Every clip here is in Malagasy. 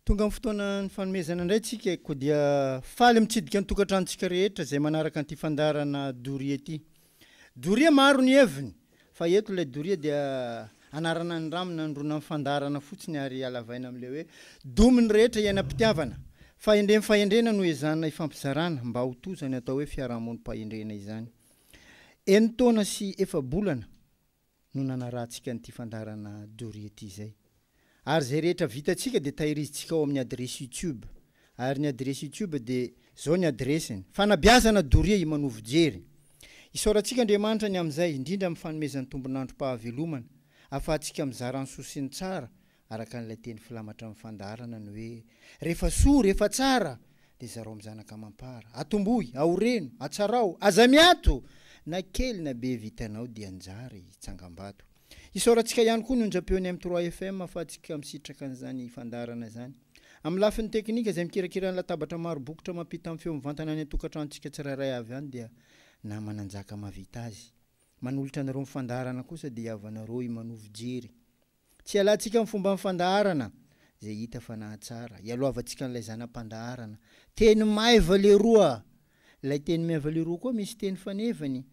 Tonga amin'ny fotoanan'ny fanomezana indray tsika koa dia faly mitsidika ny tokantranontsika rehetra izay manaraka an'ity fandaharana Doria ity. Doria maro ny heviny fa eto ilay doria dia anarana nindramina nandroana ny fandaharana fotsiny ary halavaina amin'ilay hoe domy ny rehetra iainam-pitiavana. Fahendrem fahendrena no ezahana ifampizarana mba ho toa izany atao hoe fiarahamonim-pahendrena izany. Enin-taona sy efa-bolana no nanarahantsika an'ity fandaharana doria ity izay. Ary izay rehetra vitantsika dia tahirizintsika ao amin'ny adiresy YouTube. Ary ny adiresy YouTube dia izao ny adiresiny, Fanabeazana doria i Manovojery. Isaorantsika Andriamanitra ny amin'izay, indrindra amin'ny fanomezany tombon'androm-pahavelomana, ahafahantsika mizara ny soa sy ny tsara Araka an'ilay teny filamatra amin'ny fandaharana ny hoe, Rehefa soa, rehefa tsara, dia zarao amin'ny zanaka amam-para. Atombohy, aoreno, atsarao, aza miato! Na kely na be vitanao dia anjara e, tsangambato. Isaorantsika ihany koa ny onjam-peon'ny M trois FM ahafahantsika misitraka an'izany fandaharana izany. Amin'ny lafiny teknika, izay mikirakira ny latabatra maro bokotra mampita ny feo mivantana any an-tokantranontsika tsirairay avy any dia namana Njaka mahavita azy. Manolotra anareo ny fandaharana kosa dia havanareo i Manovo Jery. Tsy hialantsika amin'ny fomban'ny fandaharana izay hita fa nahatsara. Ialohavantsika an'ilay zana-pandaharana. Teny maiva leroa! Ilay teny maiva leroa koa misy teny fanevany.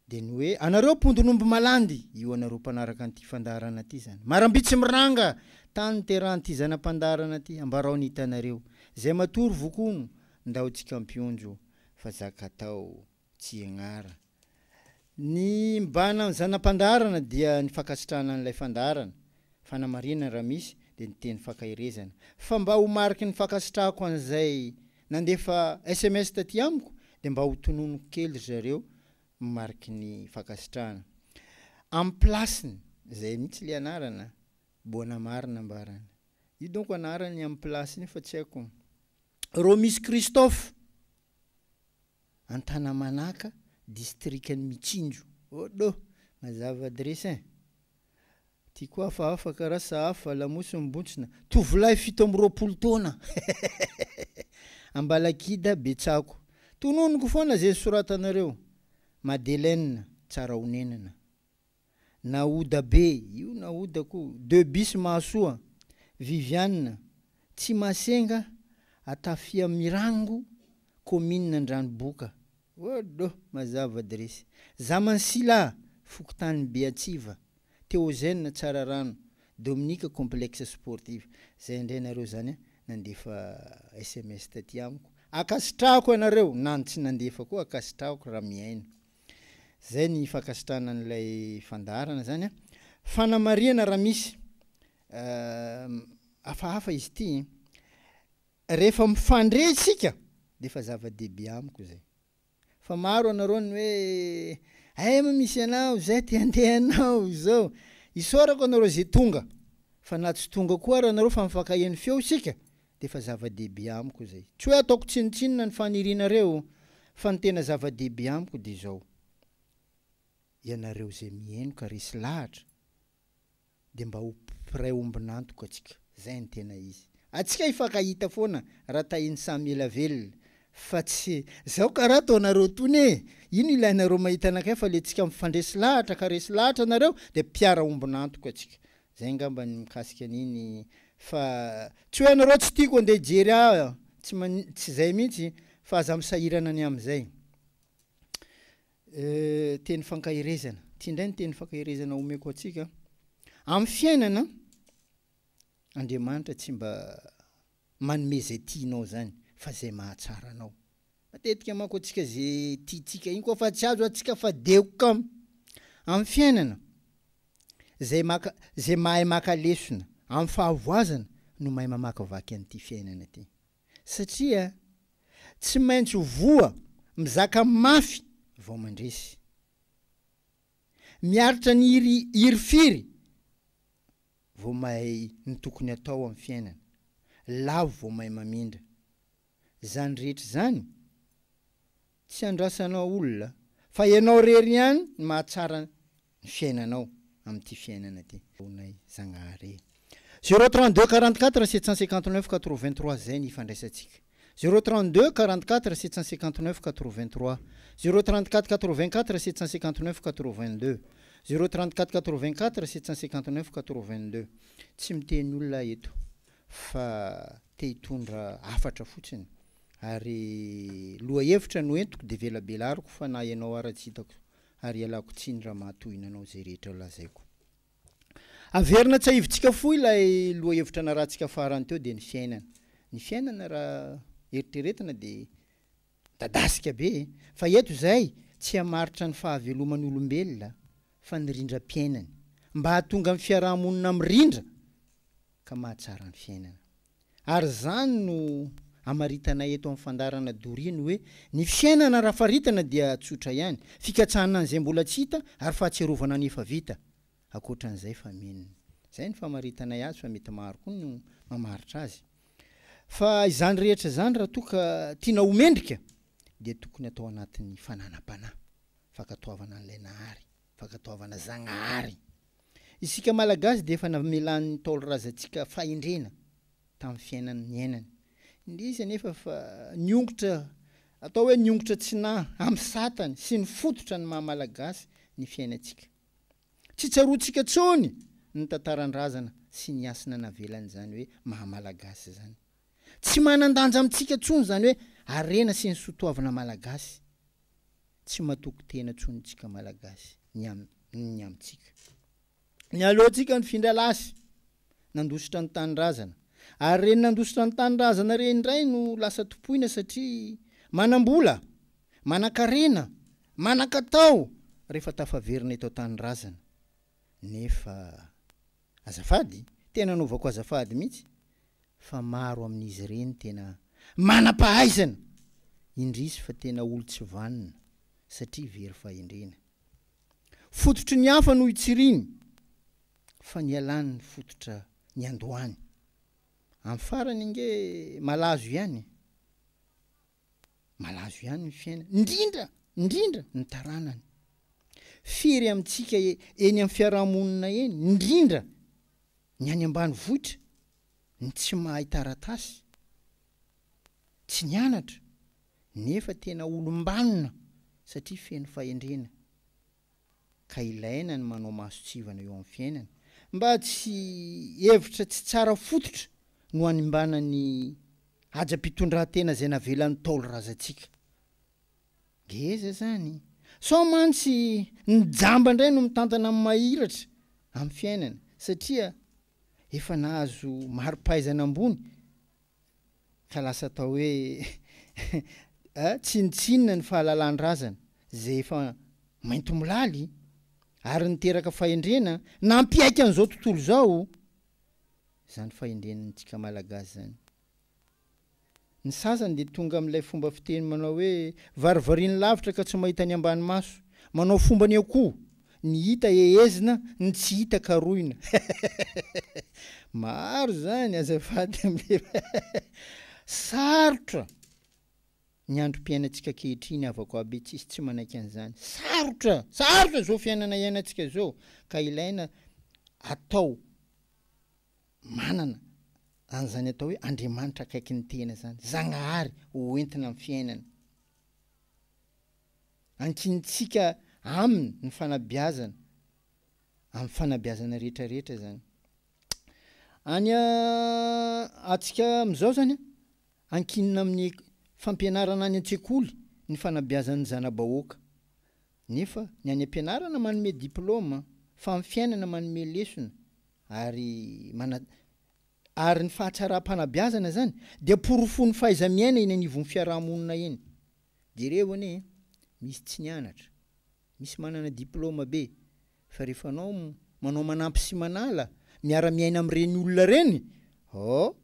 Dia ny hoe, anareo mpondron'omby malandy! Io anareo mpanaraka an'ity fandaharana ity izany. Marambitsy miranga! Tany niterahan'ity zana-pandaharana ity. Ambarao ny hitanareo. Izay matory vokono, ndao tsika ampionjo fa zaka atao tsy hiagnara. Ny mibahana amin'ny zana-pandaharana dia ny fankasitrahana an'ilay fandaharana, fanamarinana raha misy, dia ny teny fankaherezana. Fa mba ho mariky ny fankasitrahako an'izay nandefa sms taty amiko dia mba ho tononiko kely ry zareo mariky ny fankasitrahana. Amin'ny place-ny, izay mihitsy ilay anarana, Boanamarina ambarany. Io donko anarany amin'ny place-ny io fa tsy haiko. Romisy Christophe. Antanamanaka, distrikan'i Mitsinjo. Ôdô! Mazava adiresy ein! Ty koa hafahafa karaha sahafa, lamosiny mibontsina. Tovolahy 27 taona! Ambalakida, Betsako. Tononiko foana ze soratanareo. Madeleine, Tsarahonenana. Nahoda be, io nahoda ko, deux bis mahasoa, Viviane, Tsimasenga, Atafiamirango, commune Andranoboka, Odo, mazava adiresy, Zamansila, fokontany Beatsiva, Théogène, Tsararano, Dominique, complexe sportif, zay indray nareo zany nandefa sms taty amiko, ankasitrahako ianareo na ny tsy nandefa koa ankasitrahako raha mihaino. Zay ny fankasitrahana an'ilay fandaharana zany an. Fanamarihana raha misy hafahafa izy ity, rehefa mifandre isika dia efa zava-dehibe amiko izay. Fa maro anareo ny hoe aiza moa misy anao, zay te handeha anao izao. Isaorako anareo izay tonga, fa na tsy tonga koa ary anareo fa mifankaheno feo isika dia efa zava-dehibe amiko izay. Tsy hoe ataoko tsinontsinona ny fanirianareo fa ny tena zava-dehibe amiko dia izao, ianareo izay mihaino ka resy lahatra dia mba ho mpiray ombon'antoka tsika, izay no tena izy. Atsika hifankahita foana raha tahin'ny samy ela velona fa tsy zao karaha ataonareo tony e! Ino ilainareo mahita anakay fa le tsika mifandresy lahatra ka resy lahatra nareo dia mpiara ombon'antoka tsika. Zay angamba ny mikasika an'iny fa tsy hoe anareo tsy tiako andeha hijery ahy tsy mani tsy zay mihitsy fa aza misahirana ny amin'izay. Teny fankaherezana, ty indray ny teny fankaherezana omeko antsika, amin'ny fiainana Andriamanitra tsy mba manome zay tianao zany fa zay mahatsara anao. Matetika manko antsika ze tiantsika iny koa fa tsy azo antsika fa deoka amin'ny fiainana. Zay maka, zay mahay maka lesona amin'ny fahavoazana no mahay mamakivaky an'ity fiainana ity. Satria tsy maintsy ho voa mizaka mafy vao mandresy. Miaritra ny hiry hirifiry vao mahay ny tokony atao amin'ny fiainana. Lavo vao mahay mamindra. Izany rehetra izany tsy andrasanao olona fa ianao irery ihany no mahatsara ny fiainanao amin'ity fiainana ity. Onay Zagnahary e. Zéro 32 44 759 83 zay ny ifandraisantsika. Zéro 32 44 759 83 Zéro 34 84 759 82 Zéro 34 84 759 82 Tsy miteny olona aho eto. fa te hitondra hafatra fotsiny ary lohahevitra no entiko dia velabelariko fa na ianao ara tsy hitako ary ialako tsiny raha mahatohina anao izay rehetra lazaiko. Averina tsahivintsika fohy ilay lohahevitra narahantsika farany teo dia ny fiainana. Ny fiainana raha eritreretina dia midadasika be e! Fa eto izay tsy hamaritra ny fahaveloman'ny olombelona fa ny rindram-piainany. Mba hahatonga ny fiaraha-monina mirindra ka mahatsara ny fiainana. Ary izany no amaritanay eto amin'ny fandaharana doria ny hoe ny fiainana raha faritana dia tsotra ihany, fikatsahana an'izay mbola tsy hita ary fahatsiarovana ny efa vita. Ankoatran'izay famenona. Izay no famaritanay azy fa mety maro koa no mamaritra azy. Fa izany rehetra izany raha toa ka tiana ho mendrika dia tokony atao anatin'ny fananam-panahy, fankatoavana an'ilay Nahary, fankatoavana Zagnahary. Isika Malagasy dia efa namelan'ny Ntaolo razantsika fahendrena tamin'ny fiainany niainany. Indrisy anefa fa niongotra, atao hoe niongotra tsy nahy amin'ny satany sy ny fototra ny maha Malagasy ny fiainantsika. Tsy tsaroantsika intsony ny tantaran-drazana sy ny hasina navelan'izany hoe maha Malagasy izany. Tsy manan-danja amintsika intsony izany hoe harena sy ny soatoavina Malagasy. Tsy matoky tena intsony isika Malagasy ny ny amintsika. Ny aleontsika nifindra lasy, nandositra ny tanindrazana. Ary ireny nandositra ny tanindrazana ireny indray no lasa tompoina satria manam-bola, manan-karena, manan-katao rehefa tafaverina eto an-tanindrazana. Nefa azafady, tena anaovako azafady mihitsy fa maro amin'izy ireny tena manam-pahaizana, indrisy fa tena olon-tsy vanona satria very fahendrena. Fototry ny hafa no itsiriany fa nialany ny fototra niandohany. Amin'ny farany ange malazo ihany e! Malazo ihany ny fiainana, indrindra, indrindra ny taranany. Firy amintsika eny amin'ny fiarahamonina eny, indrindra ny any ambanivohitra, ny tsy mahay taratasy, tsy nianatra, nefa tena olom-banona satria feno fahendrena ka ilaina ny manao mason-tsivana eo amin'ny fiainana mba tsy hevitra tsy tsara fototra no hanimbana ny hajam-pitondran-tena izay navelan'ny Ntaolo razantsika. Ngeza zany! Sao mantsy ny jamba indray no mitantana ny mahiratra amin'ny fiainana satria efa nahazo mari-pahaizana ambony ka lasa atao hoe tsinontsinona ny fahalalan-drazana izay efa maintimolaly ary niteraka fahendrena nampiaiky an'izao tontolo izao izany fahendrenantsika Malagasy izany. Ny sasany dia tonga amin'ilay fomba fiteny manao hoe varivariny lavitra ka tsy mahita ny ambany maso, manao fombany akoho, ny hita hehezina, ny tsy hita karohina. Maro izany azafady amle sarotra ny androm-piainantsika ankehitriny havako aby tsisy tsy manaiky an'izany. Sarotra, sarotra izao fiainana iainantsika izao ka ilaina atao manana an'izany atao hoe Andriamanitra akaikin'ny tena izany, Zagnahary ho entina amin'ny fiainana. Ankinintsika aminy ny fanabeazana, amin'ny fanabeazana rehetra rehetra izany. Any antsika amin'izao izany, ankinina amin'ny fampianarana any an-tsekoly ny fanabeazan'ny zana-bahoaka. Nefa ny any am-pianarana manome diplaoma, fa amin'ny fiainana manome lesona ary mana ary ny fahatsaram-panabeazana izany dia porofon'ny fahaiza-miaina eny anivon'ny fiaraha-monina eny. Jereo anie e, misy tsy nianatra, misy manana diplaoma be, fa rehefa anao manao manampy sy manala, miara-miaina amin'ireny olona ireny, oh!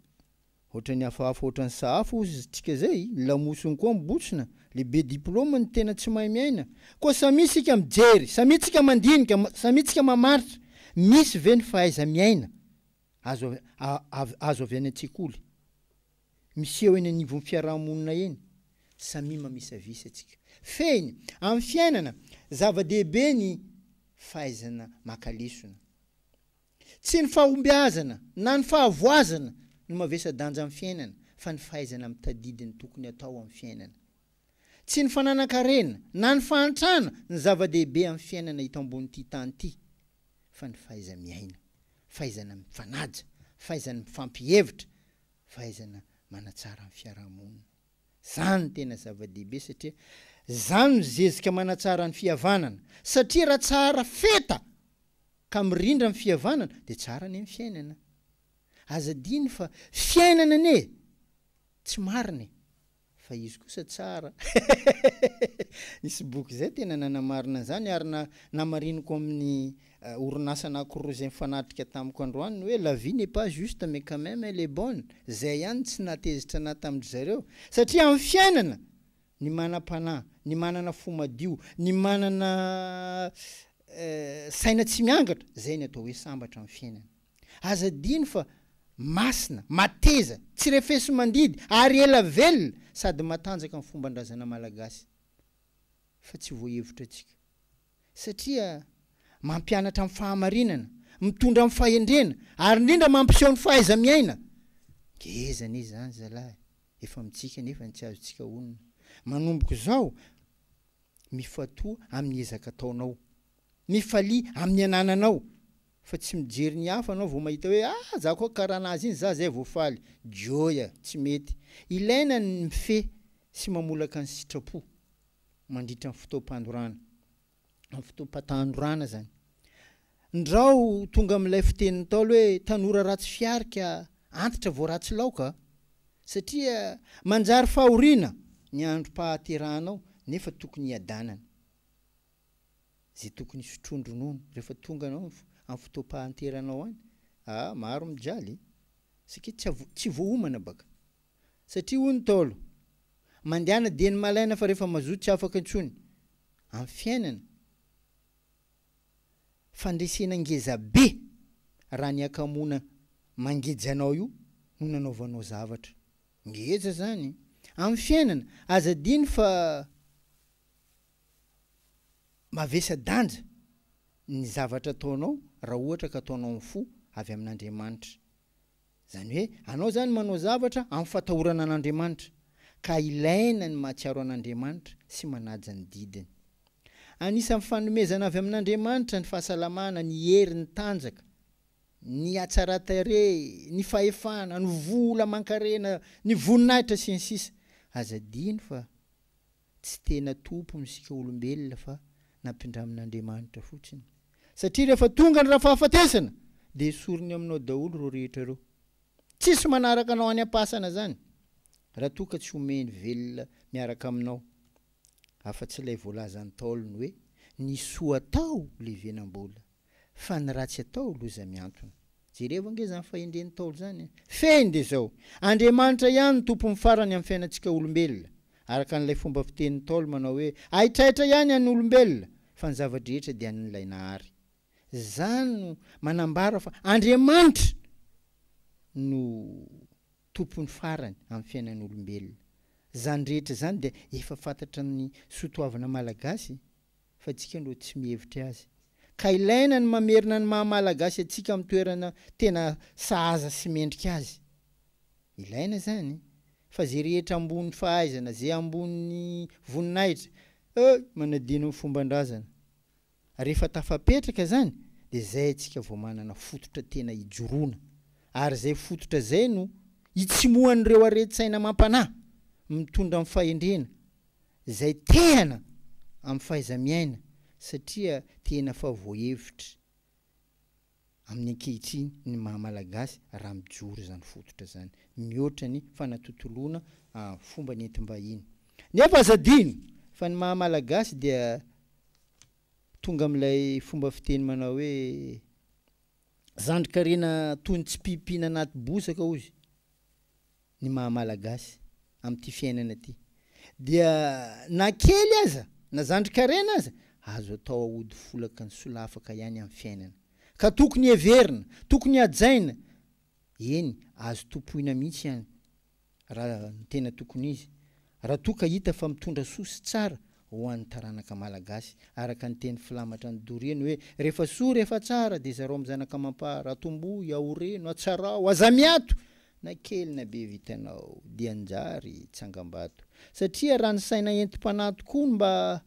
Ohatran'ny hafahafa ohatran'ny sahafa ozy tsika zay, ny lamosiny koa mibotsina, le be diplôme no tena tsy mahay miaina. Koa samia isika mijery, samia tsika mandinika, samia tsika mamaritra, misy ve ny fahaiza-miaina azo azo avy any an-tsekoly, miseho eny anivon'ny fiaraha-monina eny? Samia mamisavisa tsika. Fehiny, amin'ny fiainana, zava-dehibe ny fahaizana maka lesona. Tsy ny fahombiazana na ny fahavoazana no mavesa-danja amin'ny fiainana fa ny fahaizana mitadidy ny tokony atao amin'ny fiainana. Tsy ny fananan-karena na ny fahantrana no zava-dehibe amin'ny fiainana eto ambonin'ity tany ity fa ny fahaiza-miaina, fahaizana mifanaja, fahaizana mifampihevitra. Fahaizana manatsara ny fiarahamonina. Zany no tena zava-dehibe satria zany no zezika manatsara ny fihavanana. Satria raha tsara feta ka mirindra ny fihavanana dia tsara anie ny fiainana. Aza adino fa fiainana anie tsy marina e! Fa izy kosa tsara. Nisy boky izay tena nanamarina an'izany ary na namariniko amin'ny orinasa anankiroa izay nifanatrika tamiko androany ny hoe la vie n'est pas juste mais quand même elle est bonne. Izay ihany tsy nahatezitra anah tamin-dry zareo. Satria amin'ny fiainana, ny manam-panahy, ny manana fo madio, ny manana saina tsy miangatra, izay ny atao hoe sambatra amin'ny fiainana. Aza adino fa masina, mateza, tsy refesi-mandidy ary ela velona sady matanjaka ny fomban-drazana malagasy fa tsy voahevitra antsika. Satria mampianatra amin'ny fahamarinana, mitondra amin'ny fahendrena ary indrindra mampiseho ny fahaiza-miaina. Ngeza anie izany zalahy, efa amintsika nefa ny tsy azontsika honina. Manomboka izao, mifantoha amin'ny ezaka ataonao. Mifalia amin'ny anananao fa tsy mijery ny hafa anao vao mahita hoe ah za koa karaha anazy iny za zay vao faly. Joy tsy mety. Ilaina ny mifehy sy mamolaka ny sitrapo mandritra ny fotoam-pandorana. Amin'ny fotoam-patanorana zany. Ndrao tonga amin'ilay fitenin'ny Ntaolo hoe tanora ratsy fiarika antitra vao ratsy laoka satria manjary fahoriana ny androm-pahaterahanao nefa tokony hiadanana. Izay tokony hisotroan-dronono rehefa tonga anao amin'ny fotoam-pahanteranao any, ah maro mijaly satria tsy avo tsy voaomana baka. Satria hoy ny Ntaolo, mandehana dieny malaina fa rehefa mazoto tsy afaka intsony amin'ny fiainana. Fandresena ngeza be raha ny hakamoana mangeja anao io no nanaovanao zavatra. Ngeja zany. Amin'ny fiainana, aza adino fa mavesa-danja ny zavatra ataonao raha ohatra ka ataonao amin'ny fo avy amin'Andriamanitra. Izany hoe anao izany manao zavatra amin'ny fatahorana an'Andriamanitra, ka ilaina ny mahatsiaro an'Andriamanitra sy manaja ny didiny. Anisan'ny fanomezana avy amin'Andriamanitra ny fahasalamana, ny hery, ny tanjaka, ny hatsaran-tarehy, ny fahefana, ny vola aman-karena, ny voninahitra sy ny sisa Aza adino fa tsy tena tompony isika olombelona fa nampindramin'Andriamanitra fotsiny. Satria rehefa tonga ny rafahafatesana dia esoriny aminao daholo ireo rehetra ireo. Tsisy manaraka anao any am-pasana zany raha toa ka tsy omeny velona miaraka aminao afa-tsy ilay voalazan'ny Ntaolo ny hoe ny soa atao levenam-bola. Fa ny ratsy atao loza miantona. Jerevo ange izany fahendren'ny Ntaolo izany e! Fehiny dia izao, Andriamanitra ihany no tompon'ny farany amin'ny fiainantsika olombelona. Araka an'ilay fomba fitenin'ny Ntaolo manao hoe, Haitraitra ihany an'ny olombelona, fa ny zava-drehetra dia an'ilay Nahary. Izany no manambara fa Andriamanitra no tompon'ny farany amin'ny fiainan'olombelona. Izany rehetra izany dia efa fantatra ny soatoavina malagasy fa tsika no tsy mihevitra azy. Ka ilaina ny mamerina ny maha malagasy antsika amin'ny toerana tena sahaza sy mendrika azy. Ilaina izany fa ze rehetra ambony fahaizana, ze ambony voninahitra, eh! manadino ny fomban-drazana. Rehefa tafapetraka izany dia zay antsika vao manana fototra tena ijoroana. Ary izay fototra izay no itsimohan'ireo aretin-tsaina mampanahy, mitondra amin'ny fahendrena, izay tehana amin'ny fahaiza-miaina satria tena fa voahevitra amin'ny ankehitriny ny maha Malagasy raha mijoro izany fototra izany mihoatra ny fanatontoloana fomba nentim-bahiny. Nefa aza adino fa ny maha Malagasy dia tonga amin'ilay fomba fiteny manao hoe zandrin-karena toy ny tsipipina anaty bozaka hozy ny maha Malagasy amin'ity fiainana ity dia na kely aza na zandrin-karena aza azo atao aody folaka ny solafaka ihany amin'ny fiainana ka tokony heverina, tokony hajaina, eny azo tompoina mihitsy ihany. raha ny tena tokony izy, raha toa ka hita fa mitondra soa sy tsara ho an'ny taranaka malagasy, araka ny teny filamatra ny doria ny hoe, rehefa soa rehefa tsara dia zarao amin'ny zanaka amam-para, atombohy, aoreno, atsarao, aza miato! na kely na be vitanao dia anjary tsangambato. Satria raha ny saina entim-panahy tokoa no mba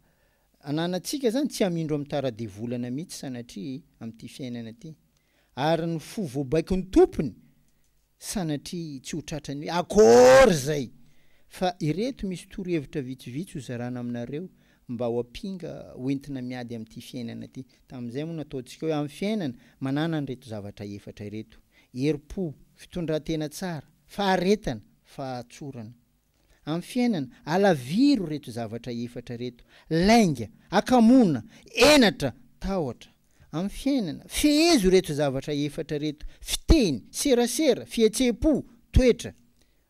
ananantsika izany tsy hamindro amin'ny tara-devolana mihitsy sanatria amin'ity fiainana ity. Ary ny fo voabaikon'ny tompony. Sanatria tsy ho tratran'ny hoe akory izay! Fa ireto misy torohevitra vitsivitsy ho zarana aminareo mba ho ampinga hoentina miady amin'ity fiainana ity. Tamin'izay moa nataontsika hoe amin'ny fiainana, manàna an'ireto zavatra efatra ireto, herim-po, fitondran-tena tsara, faharetana, fahatsorana. Amin'ny fiainana, alaviro ireto zavatra efatra ireto, lainga, hakamoana, henatra, tahotra. Amin'ny fiainana, fehezo ireto zavatra efatra ireto, fiteny, serasera, fihetseham-po, toetra.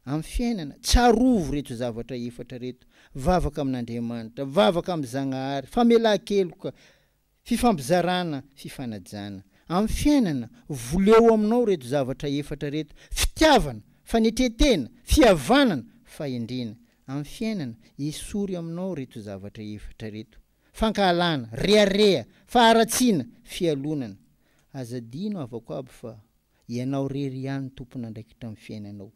Amin'ny fiainana, tsarovy ireto zavatra efatra ireto, vavaka amin'Andriamanitra, vavaka amin'i Zagnahary, famelan-keloka, Fifampizarana, fifanajana. Amin'ny fiainana, voleo aminao ireto zavatra efatra ireto, fitiavana, fanetren-tena, fihavanana, fahendrena. Amin'ny fiainana, esory aminao ireto zavatra efatra ireto, fankahalana, rehareha, faharatsiana, fialonana. Aza adino havako aby fa ianao irery ihany no tompon'andraikitra amin'ny fiainanao.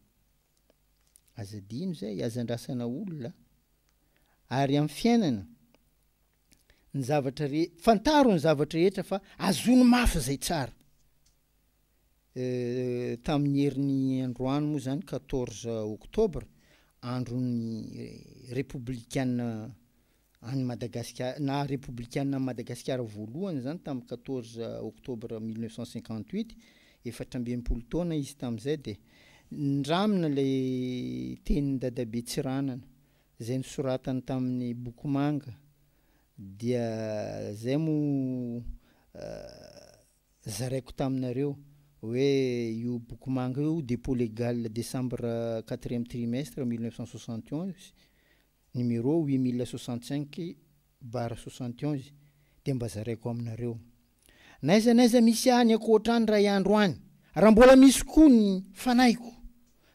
Aza adino izay, aza andrasana olona. Ary amin'ny fiainana, ny zavatra re, fantaro ny zavatra rehetra fa azony mafy izay tsara. Tamin'ny herin'ny androany moa izany quatorze octobre, andron'ny repoblikana any Madagasikara, na repoblikana an'i Madagasikara voalohany izany tamin'ny quatorze octobre 1958, 64 taona izy tamin'izay dia nindramina ilay tenin'i Dadabe Tsiranana. Izay nosoratany tamin'ny boky manga dia zay moa zaraiko taminareo hoe io boky manga io dépôt légal décembre quatrième trimestre 1971 numéro 8065 barre 71 dia mba zaraiko aminareo. N'aiza n'aiza misy ahy any ankoatra any ray andro any, raha mbola misy koa ny fanahiko,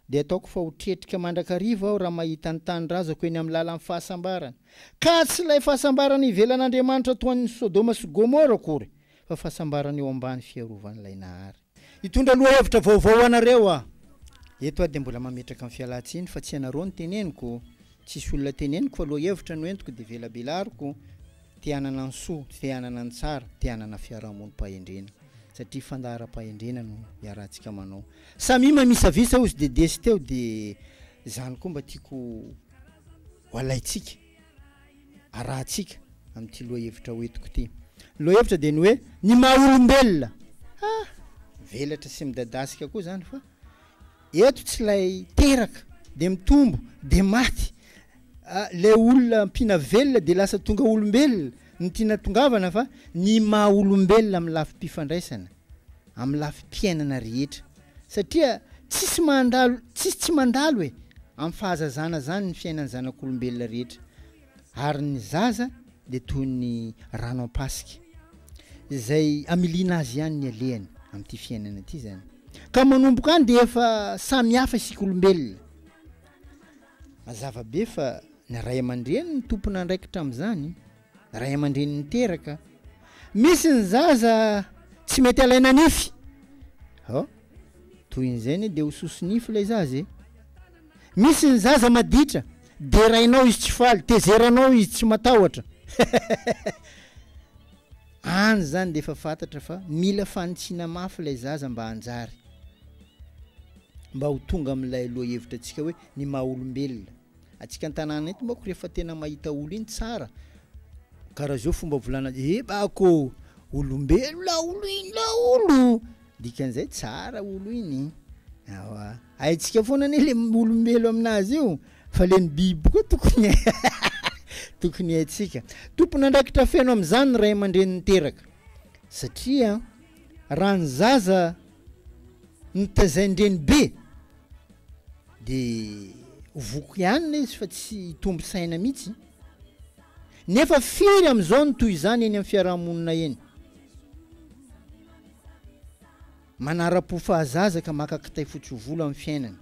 dia ataoko fa ho tretrika mandrakariva aho raha mahita ny tanindrazako eny amin'ny lalan'ny fahasambarana. Ka tsy ilay fahasambarana ivelan'Andriamanitra toa an'i Sodoma sy Gomora akory, fa fahasambarana eo ambany fiarovan'ilay Nahary. Hitondra lohahevitra vaovao ho anareo aho. Eto aho dia mbola mametraka ny fialan-tsiny fa tsy ianareo no teneniko, tsisy olona teneniko fa lohahevitra no entiko dia velabelariko. Te hanana ny soa, te hanana ny tsara, te hanana fiarahamonim-pahendrena. Satria fandaharam-pahendrena no iarahantsika manao. Samia mamisavisa hozy Dédé sy Teo dia izany koa mba tiako ho alaintsika, arahantsika amin'ity lohahevitra hoentiko ity. Ny lohahevitra dia ny hoe ny maha olombelona. Ha! Mivelatra sy midadasika koa izany fa Eto tsy ilay teraka dia mitombo dia maty, ilay olona ampiana velona dia lasa tonga olombelona no tiana tongavana fa ny maha olombelona amin'ny lafim-pifandraisana, amin'ny lafim-piainana rehetra satria tsisy mandalo tsisy tsy mandalo e amin'ny fahazazana zany ny fiainan'ny zanak'olombelona rehetra ary ny zaza dia toy ny rano am-pasika izay amiliana azy ihany ny alehany amin'ity fiainana ity zany. Ka manomboka any dia efa samy hafa isika olombelona. Mazava be fa ny ray aman-dreny no tompon'andraikitra amin'izany, ray aman-dreny niteraka. Misy ny zaza tsy mety alaina nify. Oh, tohin'izay anie dia ho soso-nify ilay zaza e. Misy ny zaza maditra, derainao izy tsy faly, tezeranao izy tsy matahotra. Any zany dia efa fantatra fa mila fanitsiana mafy ilay zaza mba hanjary, mba ho tonga amin'ilay lohahevitra antsika hoe ny maha olombelona. Antsika an-tanàna eto manko rehefa tena mahita olo iny tsara, karaha zao fomba volana, eh bako, olombelona olo iny laolo! Dikan'izay tsara olo iny. Awa. Haintsika foana anie le olombelo aminazy io fa le ny biby koa tokony tokony haintsika. Tompon'andraikitra feno amin'izany ny ray aman-dreny niteraka satria raha ny zaza notazain-dreny be de ho voky ihany izy fa tsy hitombo saina mihitsy. Nefa firy amin'izao no toy izany eny amin'ny fiarahamonina eny? Manara-po fahazaza ka maka kitay fotsy volo amin'ny fiainana.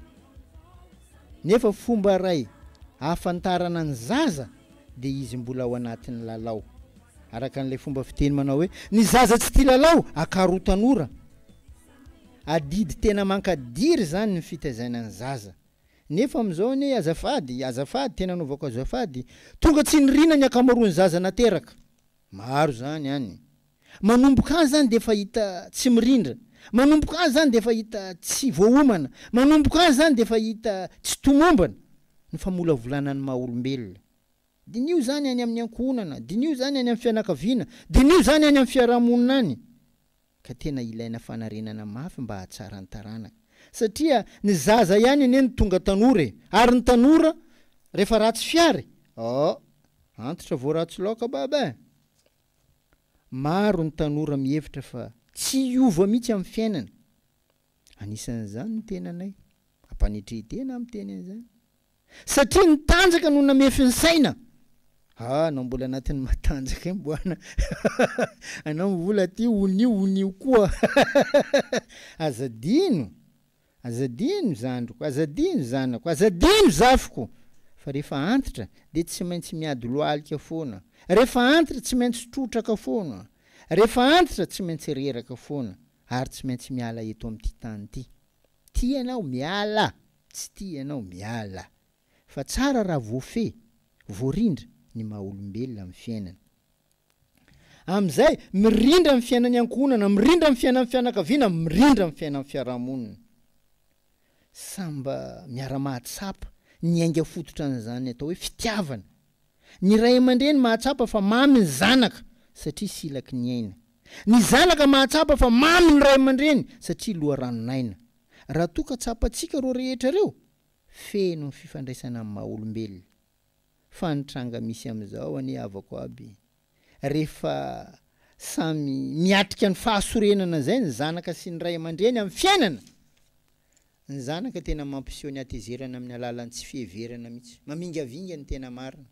Nefa fomba iray ahafantarana ny zaza dia izy mbola ao anatin'ny lalao. Araka an'ilay fomba fiteny manao hoe, ny zaza tsy tia lalao, akaro tanora. Adidy tena mankadiry izany ny fitaizana ny zaza. Nefa amin'izao anie azafady, azafady, tena anaovako azafady, tonga tsy nirina ny ankamaroan'ny zaza nateraka. Maro izany any. Manomboka any zany dia efa hita tsy mirindra. Manomboka any izany dia efa hita tsy voaomana. Manomboka any izany dia efa hita tsy tomombana ny famolavolana ny maha olombelona. Diniho izany any amin'ny ankohonana, diniho izany any amin'ny fianakaviana, diniho izany any amin'ny fiarahamonina any. Ka tena ilaina fanarenana mafy mba hahatsara ny taranaka. Satria ny zaza ihany anie no tonga tanora e! Ary ny tanora rehefa ratsy fiary, oh! Antitra vao ratsy laoka baba e! Maro ny tanora mihevitra fa tsy hiova mihitsy amin'ny fiainana. Anisan'izany ny tenanay. Ampanetren-tena aho miteny an'izany. Satria ny tanjaka no namefy ny saina. Ah, anao mbola anatin'ny matanjaka iny boana. Anao mbola aty onio onio koa. Aza adino, aza adino zandriko, aza adino zanako, aza adino zafiko fa rehefa antitra dia tsy maintsy miady lohalika foana. Rehefa antitra tsy maintsy trotraka foana. Rehefa antitra tsy maintsy reraka foana ary tsy maintsy miala eto amin'ity tany ity. Tia ianao, miala! Tsy tia ianao, miala! Fa tsara raha voafehy, voarindra, ny maha olombelona amin'ny fiainana. Amin'izay, mirindra ny fiainan'ny ankohonana, mirindra ny fiainan'ny fianakaviana, mirindra ny fiainan'ny fiarahamonina. Samy mba miara-mahatsapa ny ainga fototra an'izany atao hoe fitiavana. Ny ray aman-dreny mahatsapa fa mamy ny zanaka satria silaky ny aina. Ny zanaka mahatsapa fa mamy ny ray aman-dreny satria loharanon'aina. Raha toa ka tsapantsika ireo rehetra ireo, feno ny fifandraisana amin'ny maha olombelona. Fa ny tranga misy amin'izao anie havako aby, rehefa samy miatrika ny fahasorenana izay ny zanaka sy ny ray aman-dreny amin'ny fiainana, ny zanaka tena mampiseho ny hatezerana amin'ny alalan'ny tsy fiheverana mihitsy, mamingavinga ny tena marina.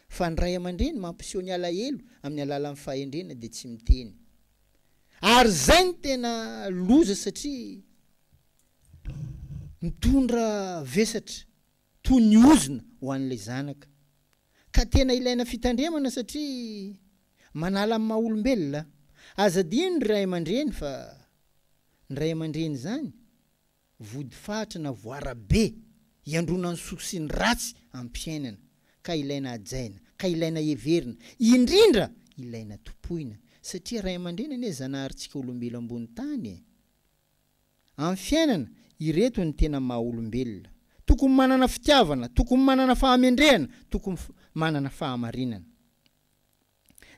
Fa ny ray aman-dreny mampiseho ny alahelo amin'ny alalan'ny fahendrena dia tsy miteny. Ary izay no tena loza satria mitondra vesatra toy ny ozona ho an'ilay zanaka. Ka tena ilaina fitandremana satria manala amin'ny maha olombelona. Aza adino ry ray aman-dreny fa ny ray aman-dreny izany vody fahatra na voara be hiandrona ny soa sy ny ratsy am-piainana ka ilaina hajaina, ka ilaina heverina, indrindra ilaina tompoina satria ray aman-dreny anie Zanaharintsika olombelo ambony tany e! Amin'ny fiainana, ireto ny tena maha olombelona. Tokony manana fitiavana, tokony manana fahamendrehana, tokony manana fahamarinana.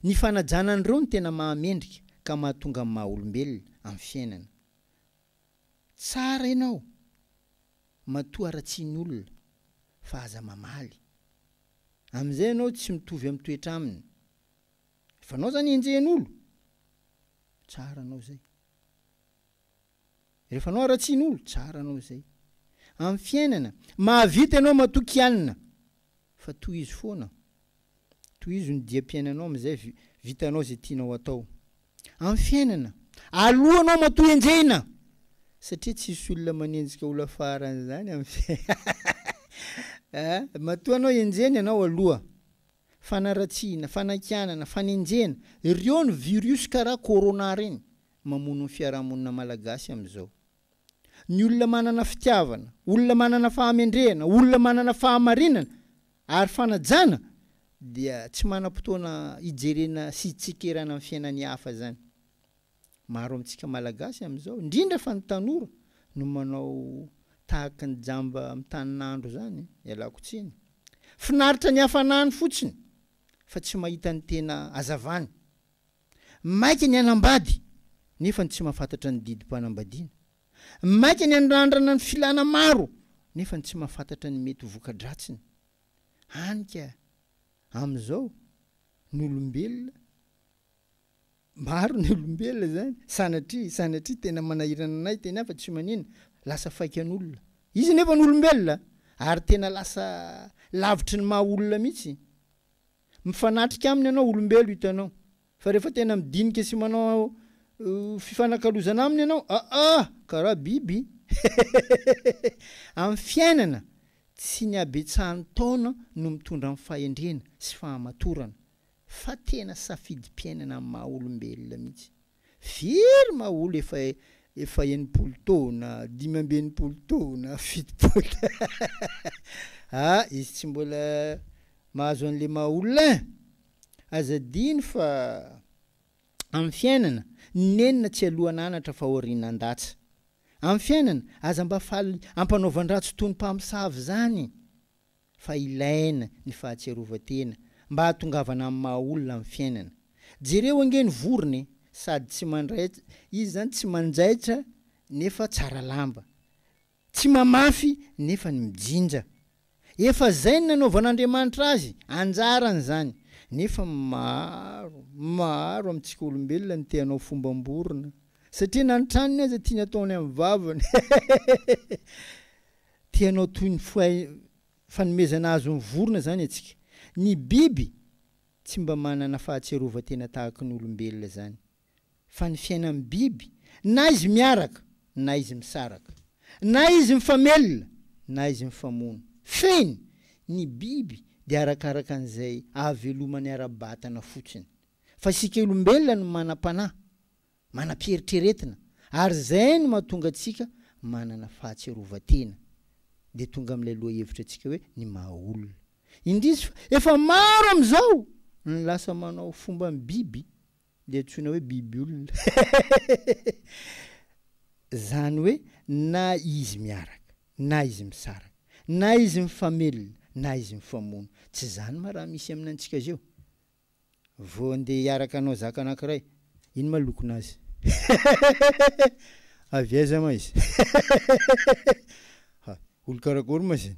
Ny fanajana an'ireo no tena maha mendrika ka mahatonga ny maha olombelona amin'ny fiainana. Tsara ianao matoa haratsian'ny olona fa aza mamaly. Amin'izay ianao tsy mitovy amin'ny toetra aminy. Efa anao zany enjehin'olo? Tsara anao zay. Rehefa anao haratsian'olo, tsara anao zay. Amin'ny fiainana, mahavita ianao matoa kianina fa tohizo foana. Tohizo ny diam-piainanao amin'izay vitanao izay tianao atao. Amin'ny fiainana, aloha anao matoa enjehina! Satria tsisy olona manenjika olona farany izany amin'ny fiainana. Matoa anao enjehina ianao aloha. Fanaratsiana, fanakianana, fanenjehana, ireo ny virus karaha corona ireny mamono ny fiarahamonina malagasy amin'izao. Ny olona manana fitiavana, olona manana fahamendrehana, olona manana fahamarinana ary fanajana dia tsy manam-potoana hijerena sy hitsikerana ny fiainan'ny hafa izany. Maro amintsika Malagasy amin'izao, indrindra fa ny tanora no manao tahaka ny jamba mitanin'andro izany, ialako tsiny. Finaritra ny hafanany fotsiny fa tsy mahita ny tena hazavany. Maika ny hanambady nefa ny tsy mahafantatra ny didim-panambadiana. Maika ny hanandrandrana ny filana maro nefa ny tsy mahafantatra ny mety ho voka-dratsiny. Hany ka amin'izao ny olombelona, maro ny olombelona izany, sanatria, sanatria tena manahirana anay teny hafa tsy manina, lasa faikan'olona. Izy nefa ny olombelona ary tena lasa lavitry ny maha olona mihitsy. Mifanatrika aminy ianao olombelo hitanao fa rehefa tena midinika sy manao fifanakalozana aminy ianao aa karaha biby Amin'ny fiainana tsy ny habetsahan'ny taona no mitondra ny fahendrena sy fahamatorana fa tena safidim-piainana amin'ny maha olombelona mihitsy. Firy ma olo efa efa 60 taona, 65 taona, 70 ah izy tsy mbola mahazo an'le maha olona ein! Aza adino fa. Amin'ny fiainana, ny nenina tsy alohan'anatra fa aorian'andatsa. Amin'ny fiainana, aza mba faly ampanaovan-dratsy toy ny mpamosavy izany fa ilaina ny fahatsiarovan-tena mba hahatongavana amin'ny maha olona amin'ny fiainana. Jereo ange ny vorona e, sady tsy mandraitra, izy izany tsy manjaitra nefa tsara lamba. Tsy mamafy nefa ny mijinja. Efa zay ny nanaovan'Andriamanitra azy, anjarany zany. Nefa maro, maro amintsika olombelona ny te hanao fombam-borona. Satria na ny tranony aza tiany ataony amin'ny vavany. Te hanao toy ny fanomezana azon'ny vorona zany antsika. Ny biby tsy mba manana fahatsiarovan-tena tahaky ny olombelona zany. fa ny fiainan'ny biby, na izy miaraka, na izy misaraka, na izy mifamelona, na izy mifamono. Fehiny, ny biby dia arakaraka an'izay ahavelomany ara-batana fotsiny. Fa isika olombelona no manam-panahy, manam-pieritreretina, ary izay no mahatonga antsika manana fahatsiarovan-tena. Dia tonga amin'ilay lohahevitra antsika hoe ny maha-olona. Indrisy fa efa maro amin'izao ny lasa manao fomban'ny biby Dia antsoina hoe biby olona. Zany hoe na izy miaraka, na izy misaraka, na izy mifamelona, na izy mifamono. Tsy zany ma raha misy aminy antsika zeo? Vao andeha hiaraka hanao zaka anakiray, ino ma lokonazy? Avy aiza ma izy? Ha, olo karakory ma zany?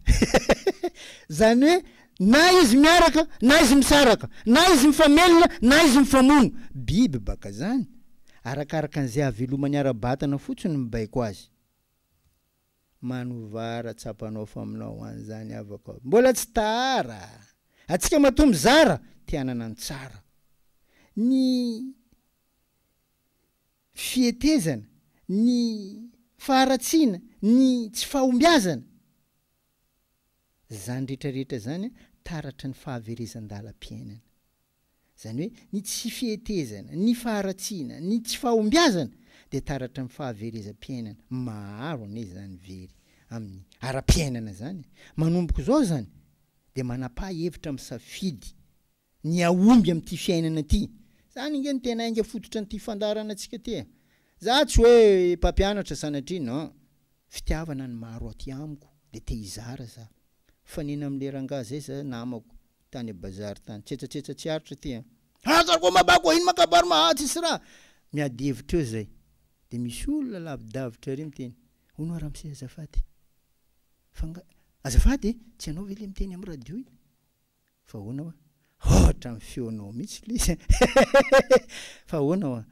Zany hoe na izy miaraka, na izy misaraka, na izy mifamelona, na izy mifamono. Biby baka zany. Arakaraka an'izay havelomany ara-batana fotsiny no mibaiko azy. Manovara tsapanao fa aminao any zany havako aby. Mbola tsy tara! Antsika matoa mizara, te hanana ny tsara. Ny. fihetezana, ny faharatsiana, ny tsy fahombiazana, izany rehetra rehetra izany taratry ny fahaverezan-dalam-piainana. Izany hoe ny tsy fihetezana, ny faharatsiana, ny tsy fahombiazana dia taratry ny fahaverezam-piainana. Maro anie izany very amin'ny ara-piainana izany e. Manomboka izao izany dia manapaha hevitra misafidy ny hahomby amin'ity fiainana ity. Zany ange no tena ainga fototra an'ity fandaharana antsika ity e. Za tsy hoe mpampianatra sanatria, non. Fitiavana ny maro aty amiko de te hizara za. Mifanena amle rangahy zay za namako tany a bazary tany. Tsetsatsetsa tsy aritra ty an. Ah karakory ma bako, ino ma kabary ma, ah tsisy raha. Miady hevitra eo zay. De misy olona lavidavitra ary miteny, hono hoa ramose azafady. Fa nga, azafady e, tsy ianao ve le miteny am radio iny? Fa ahoana hoa? Ohatran'ny feonao mihitsy le izy Fa ahoana hoa?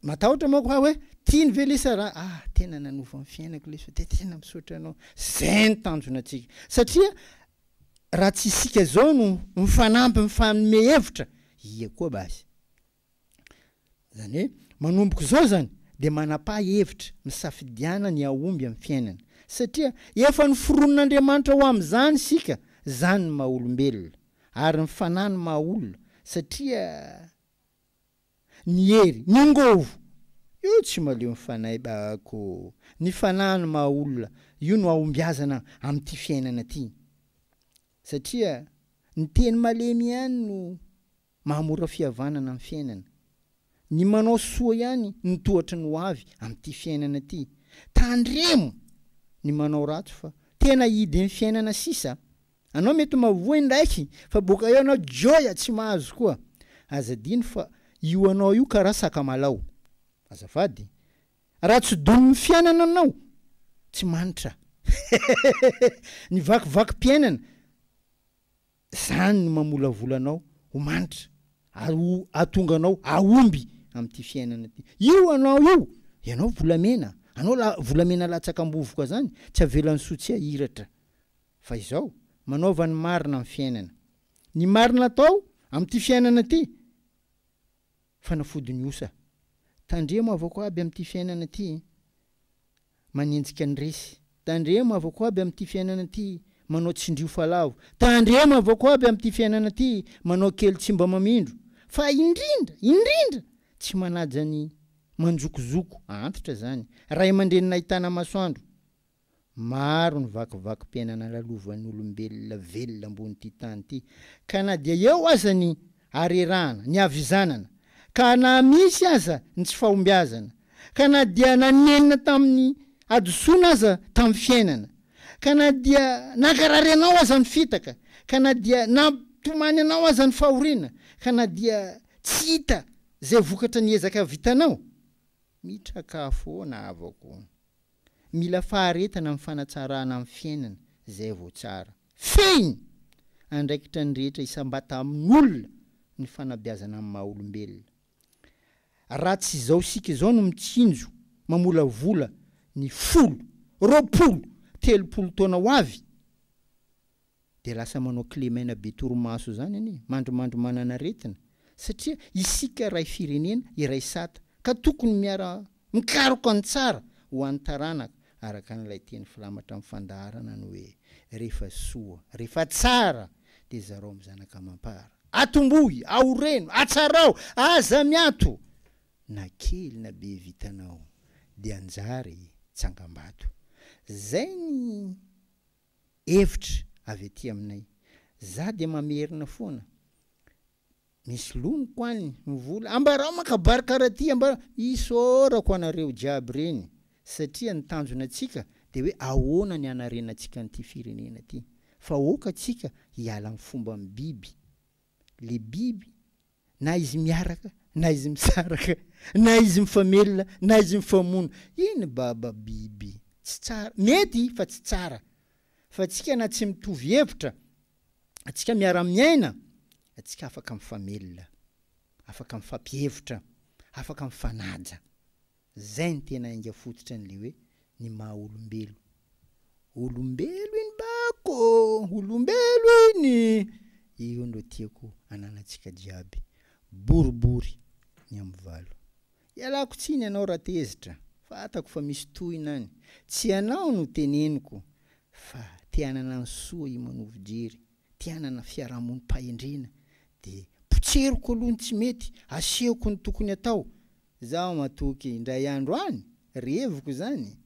Matahotra manko aho hoe tiany ve le sa raha ah tena nanova ny fiainako le izy fa de tena misaotra anao. Zay ny tanjona antsika. Satria raha tsy isika zao no mifanampy mifanome hevitra, ia koa basy. Izany hoe manomboka izao izany dia manapaha hevitra, misafidiana ny hahomby amin'ny fiainana. Satria efa noforonin'Andriamanitra ho amin'izany isika, izany ny maha olombelona. Ary ny fanahy no maha olona, satria ny hery, ny angovo, io tsy mahaleo ny fanahy bako. Ny fanahy no maha olona, io no hahombiazana amin'ity fiainana ity. Satria ny teny malemy ihany no Mahamora fihavanana amin'ny fiainana. Ny manao soa ihany no tohatry ny ho avy amin'ity fiainana ity. Tandremo ny manao ratsy fa tena hidin'ny fiainana sisa. Anao mety mavoa indraiky fa boka eo anao joya tsy mahazo koa. Aza adino fa io anao io karaha sakamalao. Azafady. Raha tsy domin'ny fiainana anao tsy manitra. Ny vakivakim-piainana. Zany no mamolavola anao ho manitra ary ho ahatonga anao hahomby amin'ity fiainana ity. Io anao io, ianao volamena, anao la volamena latsaka am-bovoka zany, tsy avelan'ny soa tsy hahiratra. Fa izao, manaova ny marina amin'ny fiainana. Ny marina atao amin'ity fiainana ity, fanafodin'ny osa. Tandremo havako aby amin'ity fiainana ity. Manenjika ny resy. Tandremo havako aby amin'ity fiainana ity manao tsindrio fa lavo. Tandremo havako aby amin'ity fiainana ity manao kely tsy mba mamindro. Fa indrindra, indrindra, tsy manaja ny manjokozoko, antitra zany, ray aman-dreny nahitana masoandro. Maro ny vakivakim-piainana lalovan'ny olombelona velona ambon'ity tany ity, ka na dia eo aza ny harerahana, ny havizanana, Ka na misy aza ny tsy fahombiazana, ka na dia nanenina tamin'ny hadisoana aza tamin'ny fiainana, ka na dia nankarary anao aza ny fitaka, ka na dia nampitomany anao aza ny fahoriana, ka na dia tsy hita izay vokatra ny ezaka vitanao, mitraka foana havako. Mila faharetana amin'ny fanatsarana amin'ny fiainana izay vao tsara. Fehiny! Andraikitra ny rehetra isam-batan'olona ny fanabeazana amin'ny maha olombelona. Raha tsy izao isika izao no mitsinjo mamolavola ny folo, 20, 30 taona ho avy dia lasa manao kilemaina be torimaso izany anie, mandrimandry manana aretina, satria isika iray firenena, iray sata, ka tokony miara mikaroka ny tsara ho an'ny taranaka, araka an'ilay teny filamatra amin'ny fandaharana ny hoe, rehefa soa, rehefa tsara dia zarao amin'ny zanaka amam-para. Atombohy, aoreno, atsarao, aza miato! Na kely na be vitanao dia anjary tsangambato. Zay ny hevitra avy aty aminay. Za dia mamerina foana. Misy loniko any ny vola. Ambarao maka kabary karaha ty ambarao. Isaorako anareo jiaby reny satria ny tanjona antsika dia hoe ahoana ny hanarenantsika an'ity firenena ty. Fa aoka tsika hiala amin'ny fomban'ny biby. Le biby na izy miaraka na izy misaraka na izy mifamelona na izy mifamono iny baba biby tsy tsara mety fa tsy tsara fa tsika na tsy mitovy hevitra atsika miara miaina atsika afaka mifamelona afaka mifampihevitra afaka mifanaja Zay ny tena ainga fototra ny le hoe ny maha olombelo. Olombelo iny bako ô! Olombelo iny! Io no tiako ananantsika jiaby. Boribory ny amin'ny valo. Ialako tsiny ianao raha tezitra, fantako fa misy tohina any. Tsy ianao no teneniko fa te hanana ny soa i Manovojery. te hanana fiarahamonim-pahendrena de potseriko aloha ny tsy mety, asehoko ny tokony atao, zaho matoky indray andro any, reviko zany,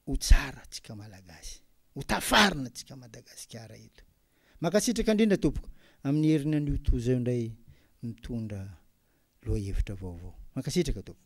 ho tsara tsika Malagasy, ho tafarina tsika Madagasikara eto. Mankasitraka indrindra tompoko, amin'ny heriny anio toa izao indray mitondra lohahevitra vaovao. Mankasitraka tompoko.